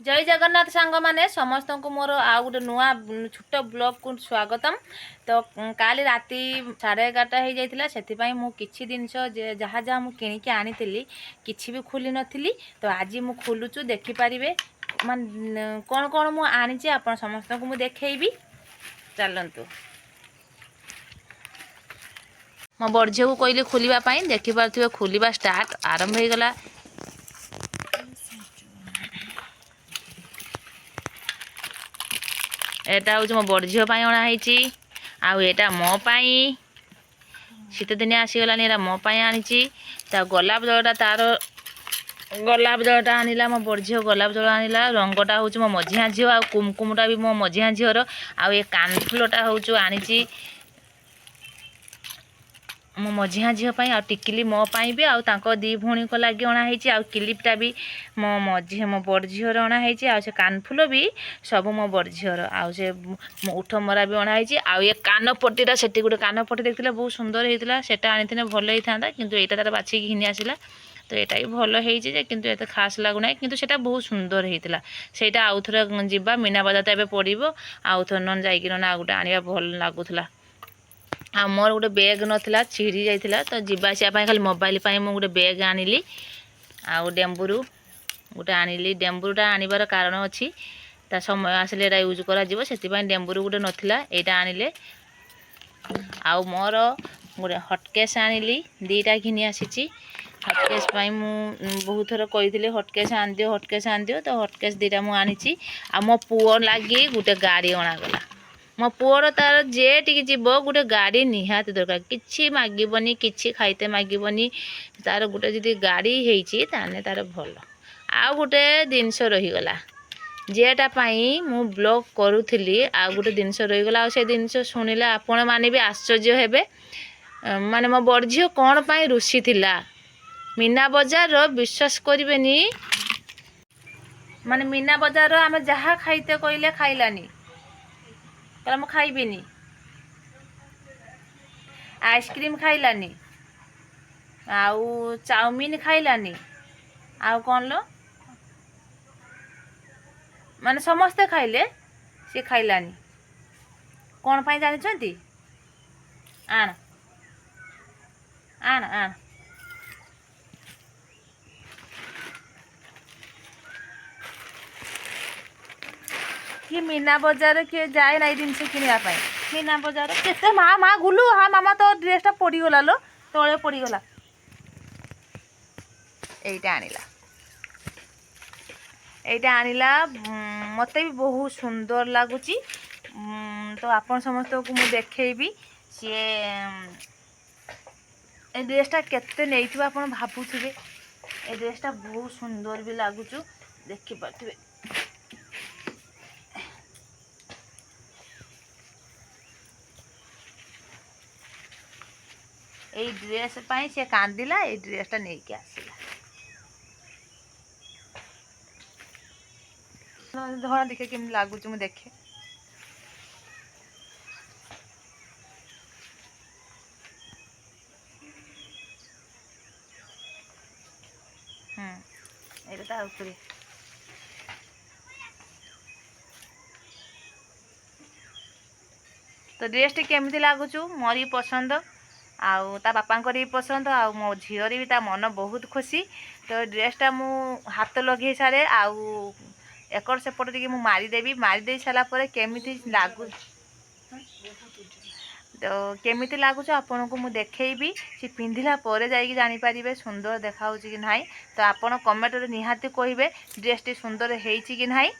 ଜୟ ଜଗନ୍ନାଥ ସାଙ୍ଗମାନେ, ସମସ୍ତଙ୍କୁ ମୋର ଆଉ ଗୋଟେ ନୂଆ ଛୋଟ ବ୍ଲଗ୍କୁ ସ୍ୱାଗତମ। ତ କାଲି ରାତି 11:30 ହେଇଯାଇଥିଲା, ସେଥିପାଇଁ ମୁଁ କିଛି ଜିନିଷ ଯାହା ଯାହା ମୁଁ କିଣିକି ଆଣିଥିଲି କିଛି ବି ଖୋଲି ନଥିଲି। ତ ଆଜି ମୁଁ ଖୋଲୁଛୁ, ଦେଖିପାରିବେ ମାନେ କ'ଣ କ'ଣ ମୁଁ ଆଣିଛି, ଆପଣ ସମସ୍ତଙ୍କୁ ମୁଁ ଦେଖେଇବି। ଚାଲନ୍ତୁ। ମୋ ବଡ଼ ଝିଅକୁ କହିଲି ଖୋଲିବା ପାଇଁ। ଦେଖିପାରୁଥିବେ, ଖୋଲିବା ଷ୍ଟାର୍ଟ ଆରମ୍ଭ ହେଇଗଲା। ଏଇଟା ହେଉଛି ମୋ ବଡ଼ ଝିଅ ପାଇଁ ଅଣା ହେଇଛି ଆଉ ଏଇଟା ମୋ ପାଇଁ। ଶୀତ ଦିନିଆ ଆସିଗଲାଣି, ଏଇଟା ମୋ ପାଇଁ ଆଣିଛି। ତା ଗୋଲାପ ଜଳଟା, ତାର ଗୋଲାପ ଜଳଟା ଆଣିଲା ମୋ ବଡ଼ ଝିଅ। ଗୋଲାପ ଜଳ ଆଣିଲା। ରଙ୍ଗଟା ହେଉଛି ମୋ ମଝିଆ ଝିଅ ଆଉ କୁମକୁମଟା ବି ମୋ ମଝିଆ ଝିଅର। ଆଉ ଏ କାନଫୁଲଟା ହେଉଛି ଆଣିଛି ମୋ ମଝିଆ ଝିଅ ପାଇଁ, ଆଉ ଟିକିଲି ମୋ ପାଇଁ ବି, ଆଉ ତାଙ୍କ ଦୁଇ ଭଉଣୀଙ୍କ ଲାଗି ଅଣା ହେଇଛି। ଆଉ କ୍ଲିପ୍ଟା ବି ମୋ ମଝି ମୋ ବଡ଼ ଝିଅର ଅଣା ହେଇଛି, ଆଉ ସେ କାନଫୁଲ ବି ସବୁ ମୋ ବଡ଼ ଝିଅର, ଆଉ ସେ ଉଠ ମରା ବି ଅଣା ହେଇଛି। ଆଉ ଏ କାନପଟିଟା, ସେଠି ଗୋଟେ କାନପଟି ଦେଖିଥିଲେ, ବହୁତ ସୁନ୍ଦର ହେଇଥିଲା। ସେଟା ଆଣିଥିଲେ ଭଲ ହେଇଥାନ୍ତା, କିନ୍ତୁ ଏଇଟା ତାର ବାଛିକି ଘିନି ଆସିଲା। ତ ଏଇଟା ବି ଭଲ ହେଇଛି ଯେ, କିନ୍ତୁ ଏତେ ଖାସ୍ ଲାଗୁନାହିଁ। କିନ୍ତୁ ସେଇଟା ବହୁତ ସୁନ୍ଦର ହେଇଥିଲା। ସେଇଟା ଆଉ ଥରେ ଯିବା, ମୀନା ବଜାର ତ ଏବେ ପଡ଼ିବ, ଆଉ ଥରେ ନହେଲେ ଯାଇକି ନହେଲେ ଆଉ ଗୋଟେ ଆଣିବା, ଭଲ ଲାଗୁଥିଲା। ଆଉ ମୋର ଗୋଟେ ବ୍ୟାଗ୍ ନଥିଲା, ଛିଡ଼ି ଯାଇଥିଲା। ତ ଯିବା ଆସିବା ପାଇଁ ଖାଲି ମୋବାଇଲ ପାଇଁ ମୁଁ ଗୋଟେ ବ୍ୟାଗ୍ ଆଣିଲି ଆଉ ଡେମ୍ବୁରୁ ଗୋଟେ ଆଣିଲି। ଡେମ୍ବୁରୁଟା ଆଣିବାର କାରଣ ଅଛି, ତା ସମୟ ଆସିଲେ ଏଇଟା ୟୁଜ୍ କରାଯିବ, ସେଥିପାଇଁ ଡେମ୍ବୁରୁ ଗୋଟେ ନଥିଲା, ଏଇଟା ଆଣିଲେ। ଆଉ ମୋର ଗୋଟେ ହଟକେସ୍ ଆଣିଲି, ଦୁଇଟା ଘିନି ଆସିଛି। ହଟକେସ୍ ପାଇଁ ମୁଁ ବହୁତ ଥର କହିଥିଲି, ହଟକେସ୍ ଆଣିଦିଅ, ହଟକେସ୍ ଆଣିଦିଅ। ତ ହଟକେସ୍ ଦୁଇଟା ମୁଁ ଆଣିଛି। ଆଉ ମୋ ପୁଅ ଲାଗି ଗୋଟେ ଗାଡ଼ି ଅଣାଗଲା। ମୋ ପୁଅର ତାର ଯେଟିକି ଯିବ ଗୋଟେ ଗାଡ଼ି ନିହାତି ଦରକାର। କିଛି ମାଗିବନି, କିଛି ଖାଇତେ ମାଗିବନି, ତାର ଗୋଟେ ଯଦି ଗାଡ଼ି ହେଇଛି ତାହେଲେ ତାର ଭଲ। ଆଉ ଗୋଟେ ଜିନିଷ ରହିଗଲା, ଯେଟା ପାଇଁ ମୁଁ ବ୍ଲଗ୍ କରୁଥିଲି। ଆଉ ଗୋଟେ ଜିନିଷ ରହିଗଲା, ଆଉ ସେ ଜିନିଷ ଶୁଣିଲେ ଆପଣମାନେ ବି ଆଶ୍ଚର୍ଯ୍ୟ ହେବେ। ମାନେ ମୋ ବଡ଼ ଝିଅ କ'ଣ ପାଇଁ ରୁଷିଥିଲା ମୀନା ବଜାରର, ବିଶ୍ୱାସ କରିବେନି। ମାନେ ମୀନା ବଜାରର ଆମେ ଯାହା ଖାଇତେ କହିଲେ ଖାଇଲାନି, କହିଲା ମୁଁ ଖାଇବିନି। ଆଇସ୍କ୍ରିମ୍ ଖାଇଲାନି, ଆଉ ଚାଉମିନ ଖାଇଲାନି, ଆଉ କ'ଣ ଲୋ, ମାନେ ସମସ୍ତେ ଖାଇଲେ, ସିଏ ଖାଇଲାନି। କ'ଣ ପାଇଁ ଜାଣିଛନ୍ତି? ଆଣ ଆଣ ଆଣ। କିଏ ମୀନା ବଜାର କିଏ ଯାଏ ନା ଏଇ ଜିନିଷ କିଣିବା ପାଇଁ? ମୀନା ବଜାର କେତେ ମା ମା ଗୁଲୁ। ହଁ ମାମା, ତ ଡ୍ରେସଟା ପଡ଼ିଗଲା ଲୋ, ତଳେ ପଡ଼ିଗଲା। ଏଇଟା ଆଣିଲା, ଏଇଟା ଆଣିଲା। ମୋତେ ବି ବହୁତ ସୁନ୍ଦର ଲାଗୁଛି। ତ ଆପଣ ସମସ୍ତଙ୍କୁ ମୁଁ ଦେଖେଇବି। ସିଏ ଏ ଡ୍ରେସଟା କେତେ ନେଇଥିବ ଆପଣ ଭାବୁଥିବେ। ଏ ଡ୍ରେସଟା ବହୁତ ସୁନ୍ଦର ବି ଲାଗୁଛୁ, ଦେଖିପାରୁଥିବେ। ଏଇ ଡ୍ରେସ୍ ପାଇଁ ସେ କାନ୍ଦିଲା, ଏଇ ଡ୍ରେସଟା ନେଇକି ଆସିଲା। ଧର, ଦେଖେ କେମିତି ଲାଗୁଛି, ମୁଁ ଦେଖେ। ହୁଁ ଏଇଟା ତା ଉପରେ ତ ଡ୍ରେସଟି କେମିତି ଲାଗୁଛୁ? ମୋର ବି ପସନ୍ଦ, ଆଉ ତା ବାପାଙ୍କର ବି ପସନ୍ଦ, ଆଉ ମୋ ଝିଅର ବି, ତା ମନ ବହୁତ ଖୁସି। ତ ଡ୍ରେସଟା ମୁଁ ହାତ ଲଗେଇ ସାରେ ଆଉ ଏକଡ଼ ସେପଟ ଟିକେ ମୁଁ ମାରିଦେବି। ମାରିଦେଇ ସାରିଲା ପରେ କେମିତି ଲାଗୁ, ତ କେମିତି ଲାଗୁଛି ଆପଣଙ୍କୁ ମୁଁ ଦେଖେଇବି। ସେ ପିନ୍ଧିଲା ପରେ ଯାଇକି ଜାଣିପାରିବେ ସୁନ୍ଦର ଦେଖାହେଉଛି କି ନାହିଁ। ତ ଆପଣ କମେଣ୍ଟରେ ନିହାତି କହିବେ ଡ୍ରେସଟି ସୁନ୍ଦର ହେଇଛି କି ନାହିଁ।